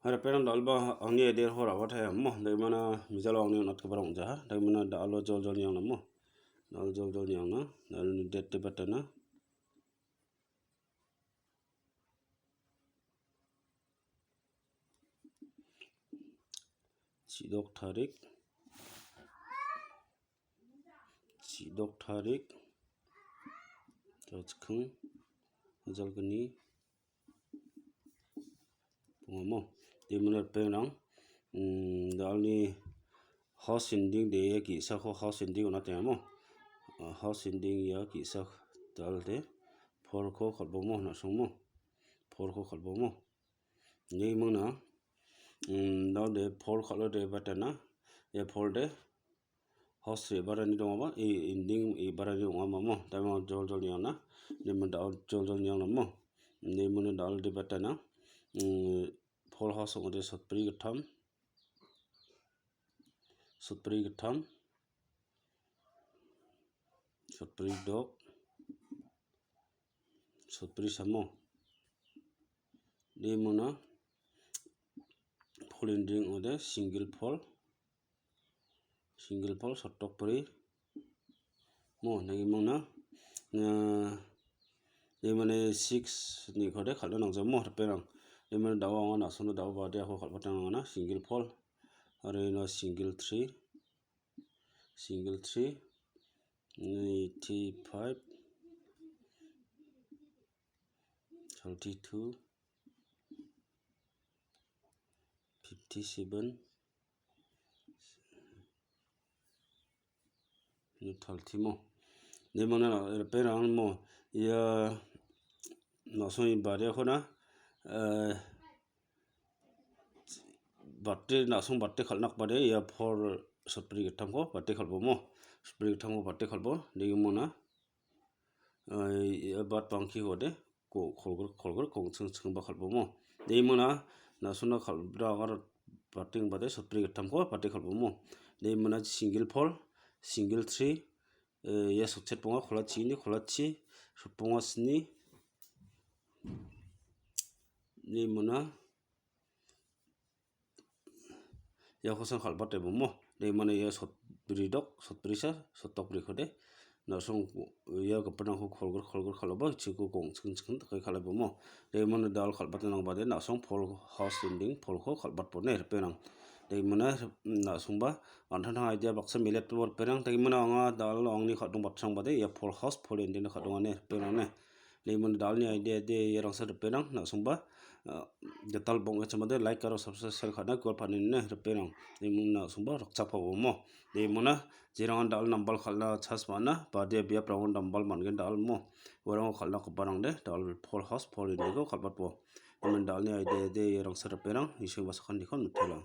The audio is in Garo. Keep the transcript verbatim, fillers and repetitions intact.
Hai, ripengrang, dal·ba angni idea-ko ra·bataenga mo. Dagimana mijalo angni on·atgiparang ong·jaha. Dagimana dal·o joljol niangnamo. Dal joljol niangna. Dal-ni date debate-na. Chidok tarik. Chidok tarik. Jachkeng. Jalgni. Pungamo. Dagimana ripengrang. Mm, dal·ni house ending de ia ge·sako house ending on·atenga mo. Ah, house ending ia ge·sa dal de four-ko kal·bomo, na·songmo. Four-ko kal·bomo. Dagimana, mm, dal de four kal·o debate-na. Ia four de house re·baarangni dongaba, e, ending re·baarangni ong·a mamo. Dagimana joljol niangna. Dagimana dal joljol niangnamo. Dagimana dal debate-na. Mm, four house ong·ode sotbri gittam. Sotbri gittam. Sotbri dok. Sotbri samo. Dagimana four ending ong·ode single four. Single four sotbri. Mo, dagimana, eh, dagimana six-niko de kal·na nangjamo, ripengrang. Dagimana dal-o anga na·songna dal-o badiako kal·batna nangana, single four. Aro ino single three. Single three. Eighty-five. Thirty-two. Fifty-seven. Ini thirty mo. Dagimana ripengrang mo. Ia na·songni badiakona, eh, bati, na·song bati kal·na bade ia four sotbri gittamko bati kal·bomo. Sotbri gittamko bati kal·bo. Dagimana, eh, ia bat bangkiko de ko-, kolgrik, kolgrik, kongching, chingba kal·bomo. Dagimana na·songna kal·bra agar bati ong·bade sotbri gittamko bati kal·bomo. Dagimana single four, single three, eh, ia sotchet bonga, kolachi ini, kolachi, sotbonga sni. Dagimana Ia kosan kal·bate bomo. Dagimana ia sotbri dok, sotbrisa, sotdokbriko de. Na·song ia gipinrangko kolgrik, kolgrik kal·aba, chiko gongchikgin dake kal·e bomo. Dagimana dal kal·batna nangbade, na·song four house ending, four-ko kal·batbone, ripengrang. Dagimana, na·songba, an·tangtang idea baksa meletbo ripengrang. Dagimana anga dal angni kal·dongbatrangbade, ia four house, four ending-na kal·dongane, ripengrang ne. Dagimana dalni idea de ia rangsa ripengrang, na·songba, ah, gital bang·e chamade like aro subscribe share ka·na gual panine ripengrang. Dagimana na·songba rakchapabo mo. Dagimana jerangan dal nambal kal·na chas man·a, badia biaprangon nambal man·gen dal mo. Uarango kal·na koparangde dal four house four ending-ko kal·batbo. Dagimana dalni idea de ia rangsa ripengrang, ising basakaniko nutela.